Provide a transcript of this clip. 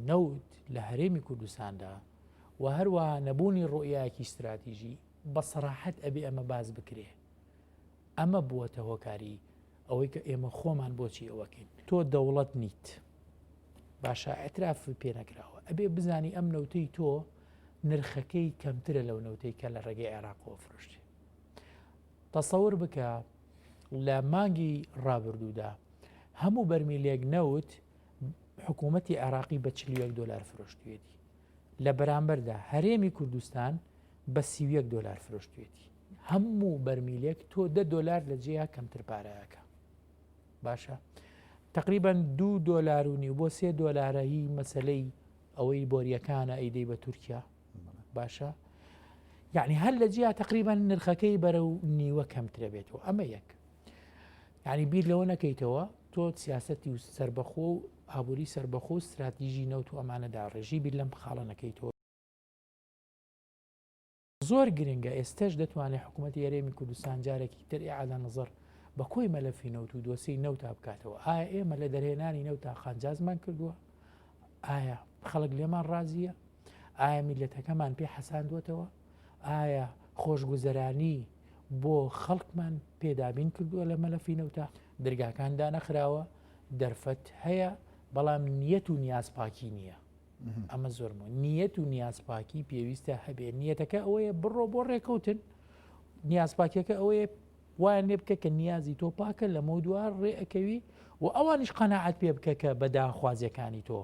نەوت لە هەرێمی کوردستاندا و هەروەها نەبوونی ڕوئیایەکی ستراتیژی، بە سەراحەت ئەبێ ئەمە باس بکرێ. ئەمە بووەتە هۆکاری ئەوەی کە ئێمە خۆمان بۆچی ئەوەکەین. تۆ دەوڵەت نیت. باشە ئیعتراف پێ نەکراوە. ئەبێ بزانی ئەم نەوتەی تۆ نرخەکەی کەمترە لەو نەوتەی کە لە ڕێگەی عێراقەوە فرۆشتێ. تەسەور بکە لە مانگی ڕابردوودا هەموو بەرمیلێک نەوت حکوومەتی عێراقی بە 41 دۆلار فرۆشتوێتی لە بەرامبەردا هەرێمی کوردستان بە 31 دۆلار فرۆشتوێتی هەموو بەرمیلێک تۆ دە دۆلار لە جێیا کەمتر پارەکە باشە تقریبا دو دۆلار و نیو بۆ سێ دۆلارە هی مەسلەی ئەوەی بۆریەکانە ئەیدەی بە تورکیا باشە یعنی هەر لە جیا تقریبا نرخەکەی بەرە و نیوە کەمترە بێتەوە ئەمە یەک یعنی بیر لەوە نەکەیتەوە تۆ سیاستی و سربەخۆ و ئابووری سربەخۆ و استراتیژی نەوت و ئەمانەدا ڕێژی بیر لەم خاڵە نەکەیتەوە زۆر گرنگە ئێستەش دەتوانێت حکوومەتی هەرێمی کوردستان جارێکی تر ئیعادە نەزەر بە کۆی مەلەفی نەوت و دۆسیەی نەوتا بکاتەوە ئایا ئێمە لە دەرهێنانی نەوتا قانجازمان کردووە ئایا خەڵک لێمان ڕازیە ئایا میلەتەکەمان پێ حەساندووەتەوە ئایا خۆشگوزەرانی بۆ خەڵکمان پێدابین کردووە لە مەلەفی نەوتا دەرگاکان دانەخراوە دەرفەت هەیە بەڵام نیەت و نیازپاکی نییە ئەمە زۆرمە نیەت و نیازپاکی پێویستە هەبێ نیەتەکە ئەوەیە بڕۆ بۆ ڕێکەوتن نیازپاکیەکە ئەوەیە وایان لێ بکە کە نیازی تۆ پاکە لەمە دووار ڕێ ئەکەوی و ئەوانیش قەناعەت پێ بکە کە بە داخوازیەکانی تۆ.